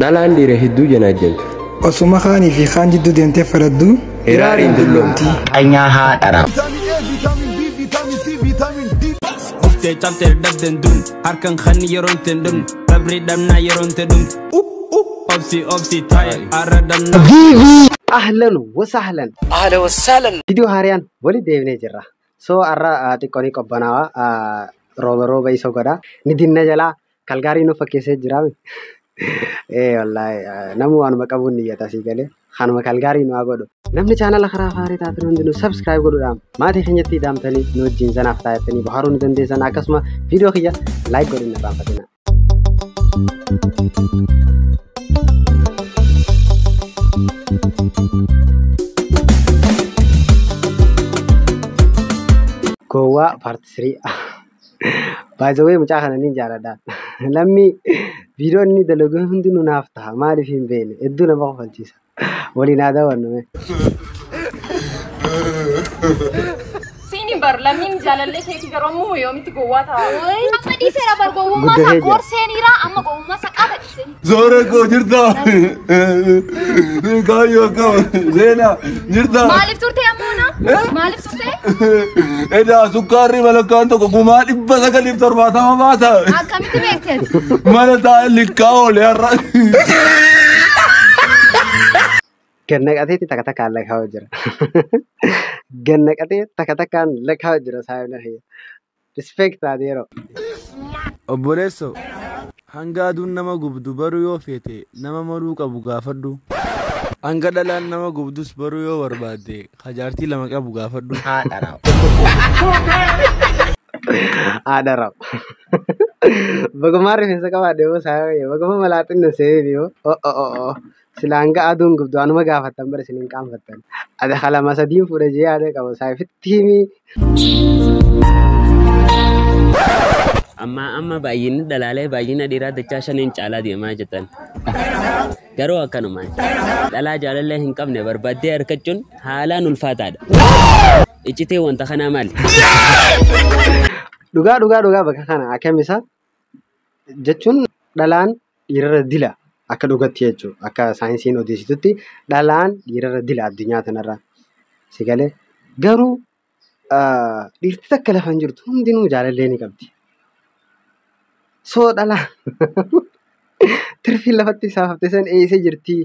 Dhalaan dhiira hedduu janaajjantu. Osuma kaanii fi kaan jidduu deemtee faraddu Hiraariin dulloomti. Qanyaa haadhara. Uftee cabtee dhabdeen dun harkan kanni yeroo hin dhumne sabrii dhabnaa yeroo hin dhumne obsi obsi taa'e har'a dhabnaa. Ahlan wasahlan. Ahlan wasahlan. Viidiyoo haaraan walitti deebinee jirra. So har'a xiqqoonii qabbanaawaa rooba rooba isa godha. Ni dinna jalaa kalgaarii nu fakkeessee jira. Ee wallaahi namni waanuma qabuun niyyata asii galee kanuma kalgaarii nu haa godhu. Namni chaanala karaa faarii taatan hundinuu subscribe godhuudhaan maatii keenyatti hidhamtanii nu wajjin sanaaf taa'attanii bohaaruu ni dandeessan akkasuma viidiyoo kiyya like godhuun hin irraanfatina. Gowwaa part 3. By the way mucaa kana niin jaaladha. Lammii viidiyoo inni dalagu hundinuu naaf ta'a. Maaliif hin beekne hedduu nama kofalchiisa. Waliin haa daawwannu mee. Siini bar lammiin jaalallee keetii garuu ammoo yoomitti gowwaa ta'a. Amma dhiiseera bar gowwummaa isaa gorseeniira amma gowwummaa isaa qaata dhiiseen. Zoora koo jirta. Kaayyoo koo Zeenaa jirta. Maaliif turte ammoona? Maaliif turte? Edaa sukkaarri malakkaan tokko 970,000 baata. Akkamitti beekteeti? Mana taa'e likkaa oole har'a. Gannaqateetti takka takkaan lakkaa'u jira. Gannaqatee takka takkaan lakkaa'u jira saayina kiyya. Respect taate yeroo. Obboleesso, hanga aduun nama gubdu baruu yoo feete nama maruu qabu gaafadhu. Hanga dhalaan nama gubdus baruu yoo barbaadde jaartii lama qabu gaafadhu. Haadhara. Haadhara. Bagumaa rifeensa qabaadhe yoo saayina kiyya baguma malaaxinna seebi yoo. Sila hanga aduun gubdu anuma gaafattan bara isin hin qaanfattan. Ati kalama sadiin fuudha jee yaada qaba saayifitti himi. Amma amma baay'inni dhalaalee baay'ina dhiiraa dachaa shaniin caalaa deemaa jirtan. Garuu akkanumaan dhalaa jaalallee hin qabne barbaaddee argachuun haalaan ulfaataadha. Iccitiin wanta kanaa maali? Dhugaa dhugaa dhugaa bakka kana akkamisa jechuun dhalaan dhiirarra dila akka dhugatti jechuudha. Akka saayinsiin odeessitutti dhalaan dhiirarra dila addunyaa kanarra. Si galee garuu dhiirti takka lafa hin jirtu hundinuu jaalallee ni qabdi. So dhalaan tirfiin lafatti isaaf san eessa jirti?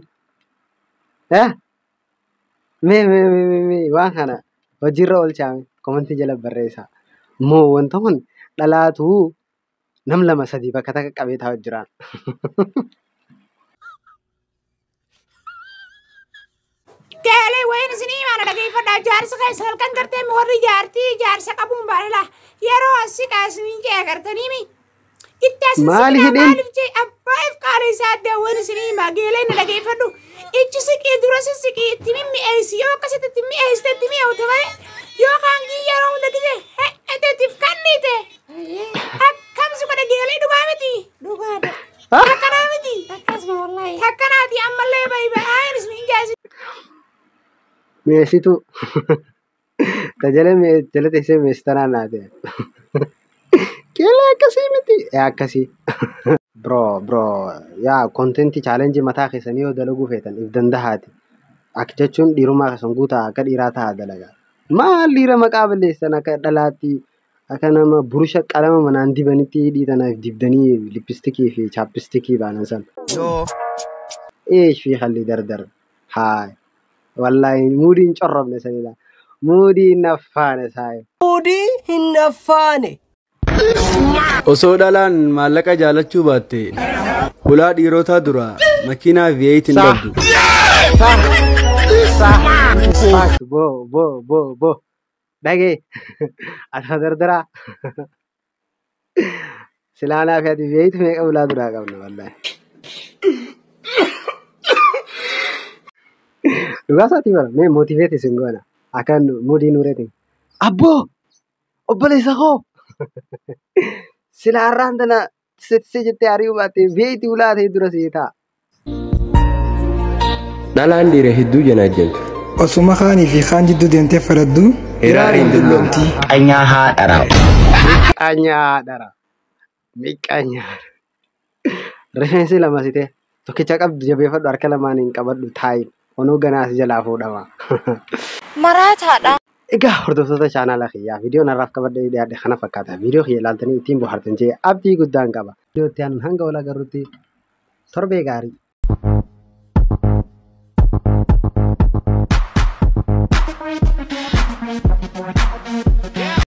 Mee mee mee mee waan kana hojiirra oolchaame komantii jala barreessaa. Moo wanta kun dhalaatu nam lama sadii bakka takka qabee taa'u jiraan. Keelee wayin isinii maana dhageeffadhaa jaarsa keessa halkan gartee warri jaartii jaarsa qabuun baanila yeroo asii kaasanii jee gartanii mi. Itti as Maali hidhiin? Maaliif jee abbaaf qaala isaa adda wayin isinii himaa geelee na dhageeffadhu. Ichi siqii dura siqii itti mimmi'eessi yoo akkasitti itti mi'eessite itti mi'eewte malee yoo kaangii yeroo hunda gise he'eteetiif kannite. Akkam si godhe geelee dhugaa miti. Dhugaadha. Akkanaa miti. Akkasuma wallaahi. Akkanaati ammallee bayi baay'een isin jaasi. Mi'eessituu. Tajaajila jala teessee mi'eessitanaa naate. Keelee akkasii miti. Akkasii. Bro bro yaa kontentii chaalenjii mataa keessanii yoo dalaguu feetan if dandahaati. Akka jechuun dhiirummaa keessan guutaa akka dhiiraa ta'a dalagaa. Maal dhiira maqaa balleessan akka dhalaatti akka nama burusha qalama manaan dibanitti hidhii tanaaf dibdanii lippistikii fi chaappistikii baanan san. Eesh fi halli dardar. Haay. Wallaahi muudii hin corrobne sanidha. Muudii hin affaane saayi. Muudii hin affaane. Osoo dhalaan maallaqa jaalachuu baatte hulaa dhiirotaa dura makiinaa V8 hin dhabdu. Fact bo bo bo bo. Dhagee ati dardaraa. Silaanaa fi ati V8 meeqa hulaa duraa qabna wallaahi. Dhugaa isaatii bara mee motiveet isin goona akka muudii nuureetiin. Abboo obboleessa koo sila har'aan tana sitsee jettee ari'uu baatte V8 hulaa ta'e dura sii ta'a. Dhalaan dhiira hedduu janaajjantu. Osuma kaanii fi kaan jidduu deemtee faraddu Hiraariin dulloomti. Qanyaa haadhara. Miqqanyaa haadhara. Miqqanyaa. Rifeensi lama sitee Tokkicha qabdu jabeeffadhu, harka lamaaniin qabadhu taa'i. Onuu ganaa si jalaa fuudhama. Maraataadha. Egaa hordoftoota chaanaala kiyyaa, viidiyoon har'aaf qabadhee dhiyaadhe kana fakkaata. Viidiyoo kiyya ilaaltanii ittiin bohaartan jee abdii guddaan qaba. Viidiyoo itti aanuun hanga wal agarrutti torbee gaarii.